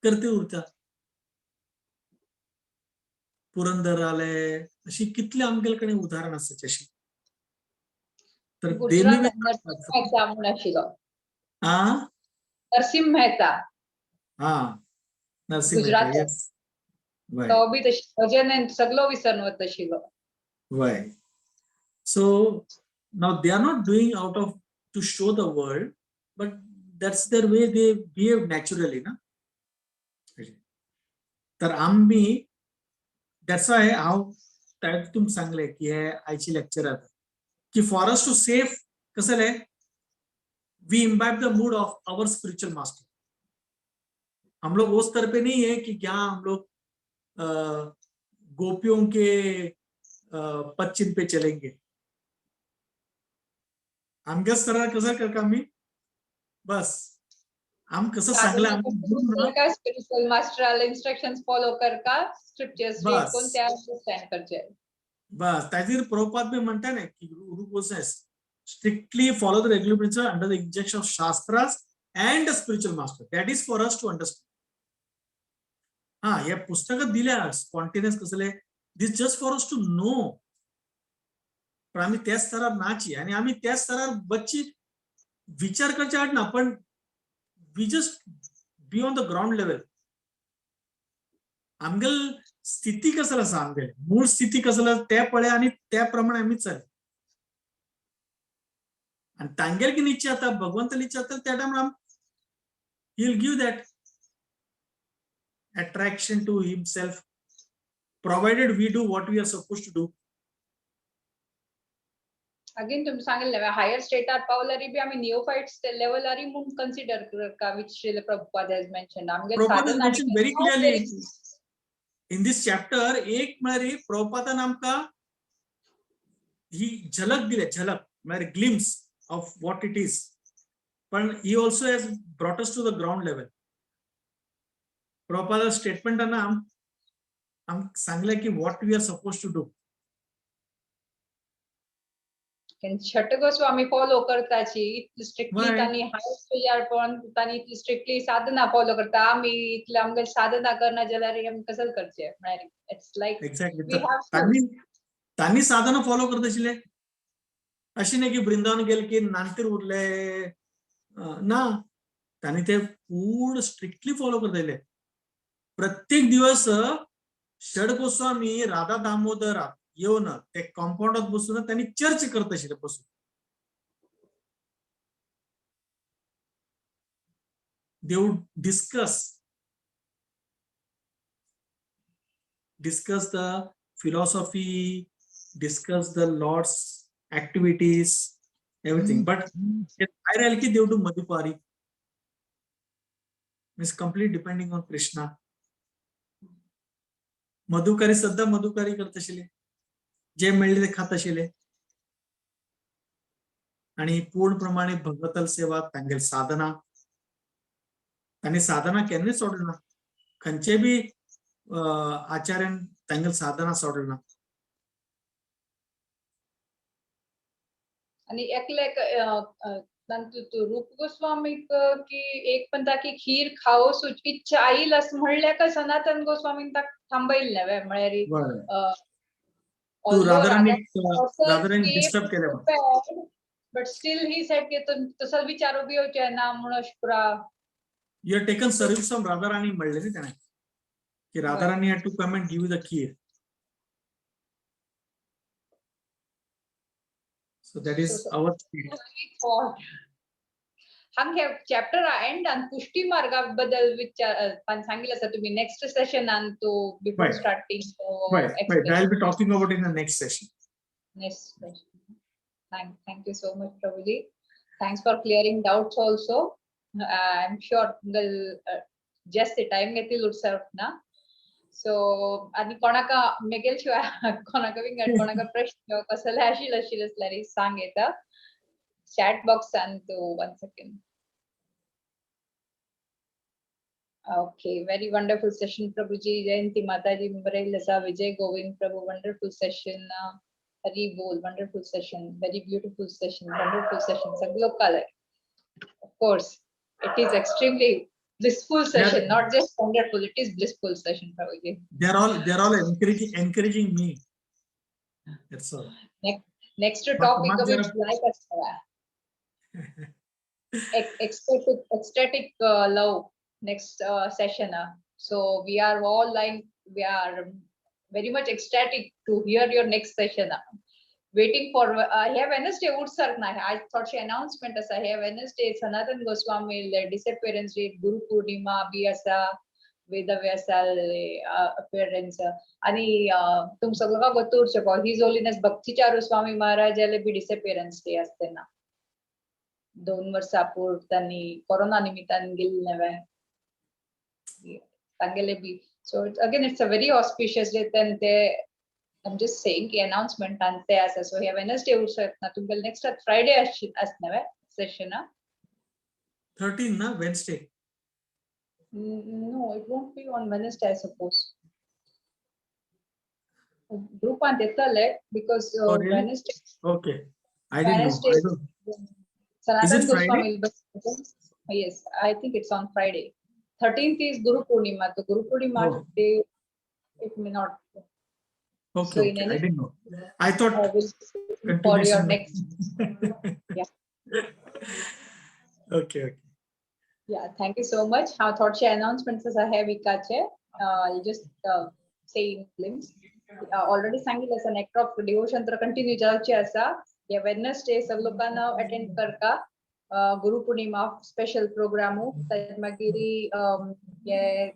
करते उरता. पुरंदर आले, अशी कितले आमगेले कडेन उदाहरण आसा तशी. तर गुजरात देवी नरसिंह मेहता म्हूण आशिल्लो. आ? नरसिंह मेहता. हा, नरसिंह मेहता, गुजरात. येस. तो बी तशी भजन सगळो विसरून वता आशिल्लो. Right. So now they are not doing out of to show the world, but that's their way they behave naturally, ना? तर आम्ही That's why हांव तुमकां सांगलें की हे आयची लेक्चरात की फॉर अस टू सेफ कसले we imbibe the mood of our spiritual master. हम लोग वो स्तर पे नहीं है कि क्या हम लोग गोपियों के पश्चिम पे चलेंगे. आमच्या स्तरावर कसं करका आम्ही बस आम कसं सांगलं आम्ही का स्पिरिच्युअल मास्टराला इन्स्ट्रक्शन्स फॉलो करका स्क्रिप्चर्स रीड करून त्या अंडरस्टँड करचे. बस ताजेर प्रभुपाद बी म्हणटा न्ही की strictly follow the regular principle under the injection of shastras and the spiritual master. That is for us to understand. हा, हे पुस्तकात दिल्या स्पॉन्टेनियस कसले, this just for us to know. पण आम्ही त्या स्तरार नाची आणि आम्ही त्या स्तरार बच्ची विचार करचे आड ना, पण we just be on the ground level. आमगेल स्थिती कसं आसा, आमगेल मूळ स्थिती कसं ते पळय आणि त्या प्रमाणे आमी चल. आणि तांगेल की इच्छा आता भगवंताली इच्छा आता त्या टायमार he will give that attraction to himself, provided we do what we are supposed to do. Again तुम्ही सांगितलं हायर स्टेटार पावल्यारी बी आम्ही निओफाइट्स लेवलारी म्हणून कन्सिडर करका, which Srila Prabhupada has mentioned. आमगे Prabhupada has Sadhana mentioned very clearly in this chapter. एक म्हळ्यार प्रभुपादान आमकां ही झलक दिल्या, झलक म्हळ्यार glimpse of what it is, पण he also has brought us to the ground level. Prabhupada स्टेटमेंटान आम सांगलें की what we are suppose to do. Shut Goswami follow करताची इतली स्ट्रिक्टली, Right. तांणी हायर स्टेजार पण तांणी इतली स्ट्रिक्टली साधना फॉलो करता. आमी इतले आमगे साधना करना जाल्यार आमी कसं करचे म्हळ्यार it's like we have to तांणी तांणी साधना फॉलो करत आशिल्ले, अशी नाही की वृंदावन गेले की नानतीर उरले, ना, तांणी ते पूर्ण स्ट्रिक्टली फॉलो करताले. प्रत्येक दिवस षड गोस्वामी राधा दामोदर येवन ते कॉम्पाउंडात बसून त्यांनी चर्च करत आशिल्ले बसून. They would discuss the philosophy, discuss the Lord's activities, everything. But भायर आले की they would do madhupari, means complete depending on Krishna. Madhukari सद्दा मधुकारी करत आशिल्ले, जे मेळ्ळे ते खात आशिल्ले आणि पूर्ण प्रमाणे भगवतल सेवा तांगेल साधना. तांणी साधना केन्नाच सोडली ना, खंयचे बी आचार्यान तांगेल साधना सोडली ना. आणि एकले तू रूप गोस्वामीक की एक पण ताकी खीर खाओ इच्छा आईल असं म्हणल्या का सनातन गोस्वामीन ताक थांबईल नव्हे म्हळ्यार तू although Radharani Radha Radharani came disturb केले. prepared, but still he said की तसं विचारू बी येवचे ना म्हणून अशें पुरा. You have taken service from Radharani म्हणले न्ही त्याने की Radharani had to come and give you the kheer. So that is our state. हांग हे चॅप्टर एंड आन पुष्टी मार्गा बद्दल विचार पण सांगितलं आसा तुम्ही नेक्स्ट सेशन आन तो before starting. Right. I'll be talking about in the next session. Next session. Thank you so much, Prabhuji. Thanks for clearing doubts also. I'm sure जास्त टाइम घेतील उत्सव ना. सो आणि कोणाका मेगेल शिवाय कोणाका विंगड कोणाका प्रश्न कसले आशिल्ले आशिल्ले आसल्यार सांग येता चॅट बॉक्सान तो. One second. Okay, very wonderful session, Prabhuji. Jayanti Mataji बरयल्लें आसा. Vijay Govind Prabhu, wonderful session. Hari Bol, wonderful session, very beautiful session, wonderful session. सगळो colour. Of course, it is extremely blissful session, not just wonderful, it is blissful session, Prabhuji. They're all encouraging me. That's all. Next topic mug which like us ecstatic love next session. So we are all like, we are very much ecstatic to hear your next session. Waiting for hey Wednesday उत्सर्ग ना, आज थोडशे announcement आसा. हे Wednesday Sanatan Goswami disappearance day, Guru Purnima B आसा. वेदव्यासाले appearance. आणि तुम सगळं गोत्तू उरचें, his holiness Bhakticharu स्वामी महाराजाले बी डिसअपियरन्स day असते ना. 2 वर्सां पूर्व त्यांनी कोरोना निमित्तान गेल्ले नव्हे तांगेले बी. So again, it's a very auspicious day. ते I'm just saying की अनाउन्समेंट आणि ते आसा. सो हे वेनसडे उरसत ना, तुमगे नेक्स्ट फ्रायडे आसना सेशन. 13 ना, Wednesday? No, it won't be on Wednesday, I suppose. ग्रुपांत येतले because Oh, really? Wednesday. Okay, I didn't know. Wednesday. I don't Sanatan Is it Friday? Goswami. Yes, I think it's on Friday. 13th is Guru Purnima. So Guru Purnima Oh. day, it may not. Okay. So in Okay, I any- didn't know. I thought I will for your continuation. next. Yeah. Okay. Yeah, thank you so much. हा थोडेसे announcements आसा हे विकाचे. I'll just say in glimpse. Already सांगितलं आसा, nectar of devotion तर continue जावचे आसा. या वेडनेसडे सगळे लोकांना अटेंड करका गुरु पौर्णिमा स्पेशल प्रोग्रामू. ताजे मागीर हे